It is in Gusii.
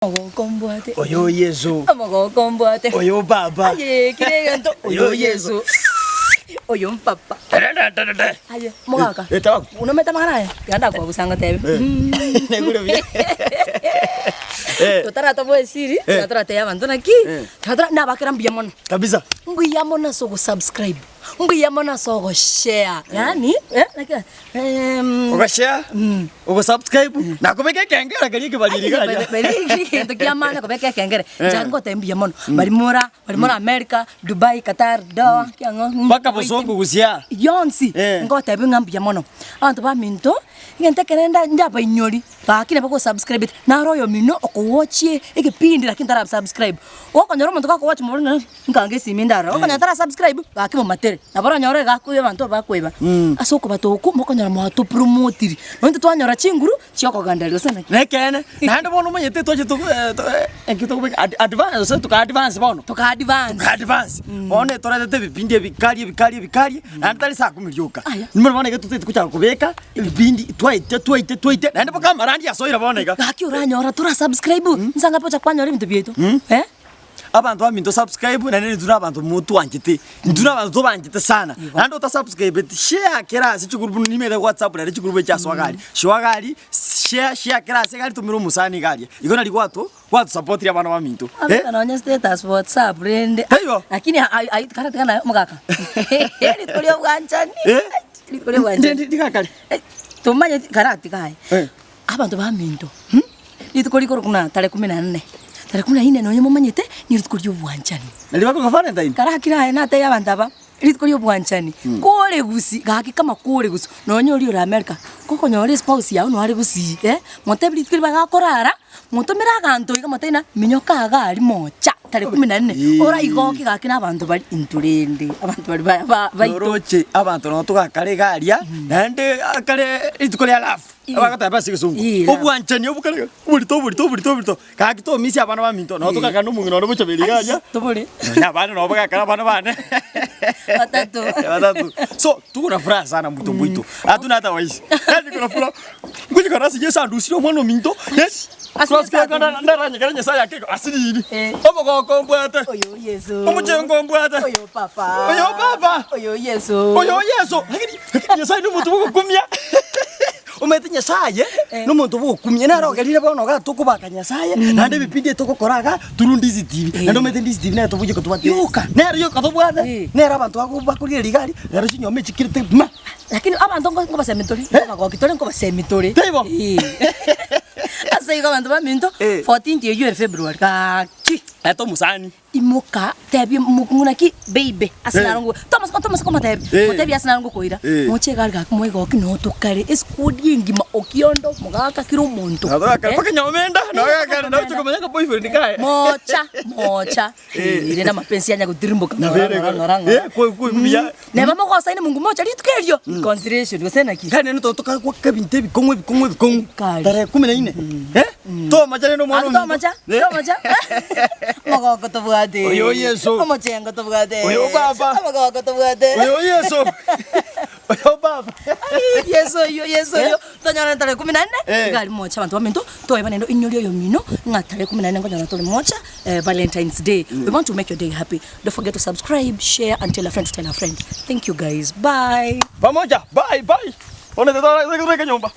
Omogoko mbwate. Oyo Yeso. Omogoko mbwate. Oyo Baba. Aye kire egento. Oyo Yeso. Oyo mpapa. Aye mogaka. Eh, tabaku. Unomete amang'ana aya? Tiga ndakwabusa ngotebe. Naigure buya. Eh. Totaratoboa esiri, Eh. tiga toratebie abanto naki, Eh. tiga tora nabakera mbuya mono. Kabisa. Mbuya mono ase ogosubscribe, mbuya mono ase ogoshare, yaani eh, naki em, Ogashare, ogosubscribe, na kobeka ekengere keria ekebariri iga aria. Egento kia maana kobeka ekengere, inche ngotebia mbuya mono, bari mora, bari mora America, Dubai, Qatar, Doha, kiang'o, Mpaka bosongo gusii. yonsi, Eh. ngotebia ng'a mbuya mono. Abanto baminto, egento ekere nda ndabainyori, gaki nabo gosubscribete, naro oyomino okowatchie egepindi lakini tarasubscribe, okonyora omonto gakowatch more ng'a. Nkange esimi ndarora, okonyora tara subscribe, gaki momatere. Nabo oranyore iga akoiba abanto bakoiba. Ase okobata okwo, mokonyora mwatopromotiri. Nonya intwe twanyora chinguru, chiokogendereria gose naki. Nekeene, naende bono omanyete twache togo ekio tokobeka ad- advance gose toka advance bono. Toka advance. Toka advance. Bono etoretete ebipindi ebikari ebikari ebikari, naende tari saa kumi rioka. Aya. Nimoro bono iga totagete gochaka kobeka, ebipindi twaetia twaetia twaetia, naende boka amarandia asoire bono iga. Gaki oranyora tora subscribe, nsa ngapi ocha kwanyora ebinto biaito, eh. Abanto baminto subscribe naende intwe na abanto motwanchete, intwe na abanto tobanchete sana, naende otasubscribeti share kera ase chigroup nimete whatsapp naende chigroup echi ase iga aria, shoa iga aria, share share kera ase iga aria tomera omosani iga aria, igo nari gwato gwatosupportire abana baminto eh. Abeka nonye status whatsapp rende Taibo? lakini ai ai kare tiga naye omogaka rituko ria obwanchani Eh? rituko ria obwanchani Ndi- ndigakare tomanyeti karatiga aye Eh. Abanto baminto, rituko rikoro buna tarehe kumi na nne, tarehe kumi na inne nonye momanyete, ni rituko ria obwanchani. Nario bakoka Valentine? Karakire aye natebie abanto aba, rituko ria obwanchani, kore gusii, gaki kama kore gusii, nonye oria ore America, gokonyora espouse yago noare gusii eh, motebie rituko riria bagakorara, motomere aganto iga motebie ng'a minyoka iga aria mocha tarehe kumi na nne, oraigokie gaki na abanto baria intwe rende, abanto baria ba- ba baito. Noroche abanto nabo togakare iga aria, naende akare rituko ria love. Abagoteba ase egesongo, Ii, love. obwanchani obwo kare oborito oborito oborito oborito, gaki tomisia abana baminto, nabo togakana omong'ina one bochaberi iga aria, Tobori. nonya abana nabo bagakana abana bane. Batatu. Batatu. So, tuko na furaha sana mbuto mbuito. Hatuna hata waishi. Yaani kuna furaha. Ngochi kora ase Yesu andusire omwana ominto. Yes. Ase Cross Yesu kenda andusire. ndaranyekera Nyasaye ake asiriri. Eh. Omogoko mbwate. Oyo Yesu. Omochengo mbwate. Oyo papa. Oyo baba. Oyo Yesu. Oyo Yesu. Lakini lakini Nyasaye nomonto bwogokumia. Omanyete Nyasaye Eh. nomonto bwogokumia nere ogerire bono iga tokobaka Nyasaye naende ebipindi ebi togokora iga through Ndizi TV. Naende omanyete Ndizi TV nere tobuya kotobwate Yoka. Nere yoka tobwate, Eh. nere abanto bago bakorigereria iga aria, rero chinyomba echi chikirete ma. Lakini abanto nko nkobasemi tore, nkobagoki tore nkobasemi tore. Taibo? Eh. Ase igo abanto baminto, Eh. 14th eywo ere February gaki. Eta omosani. Imoka, tebia omokungu naki baby ase Eh. naro ngo tomasa tomasa komotebia, Eh. motebie ase naro ngokoira, Eh. moche egari gaki moigoki notokare esquad engima okiondo mogaka kera omonto Nagakare eh. mpaka nyomenda, nagakare nagocha komanya ng'a boyfriend kaye. Mocha mocha Eh. rende amapensi yanya gotirimboka ng'ora Nabere ng'ora igoro. ng'ora ng'ora. Eh, koi- koi buya. Neba mogosaine mungu mocha rituko erio, reconciliation gose naki? Kare nene togokwa ebinto ebikong'u ebikong'u ebikong'u Ebikari. tarehe kumi na ine eh tomacha rende omwana Ati ominto. tomacha, Eh. tomacha. Omogoko tobwate. Oyo Yeso. Omochengo tobwate. Oyo Baba. Omogoko tobwate. Oyo Yeso. Oyo Baba. Ai, Yeso oyio, Yeso oyio. Tonyore tarehe kumi na nne, Eh. iga aria mocha abanto baminto, toeba naende oinyore oyomino, ng'a tarehe kumi na nne nkonyora tore mocha, eh, Valentine's Day. We want to make your day happy. Don't forget to subscribe, share and tell a friend to tell a friend. Thank you guys. Bye. Pamoja. Bye bye. Bono toraike nyomba.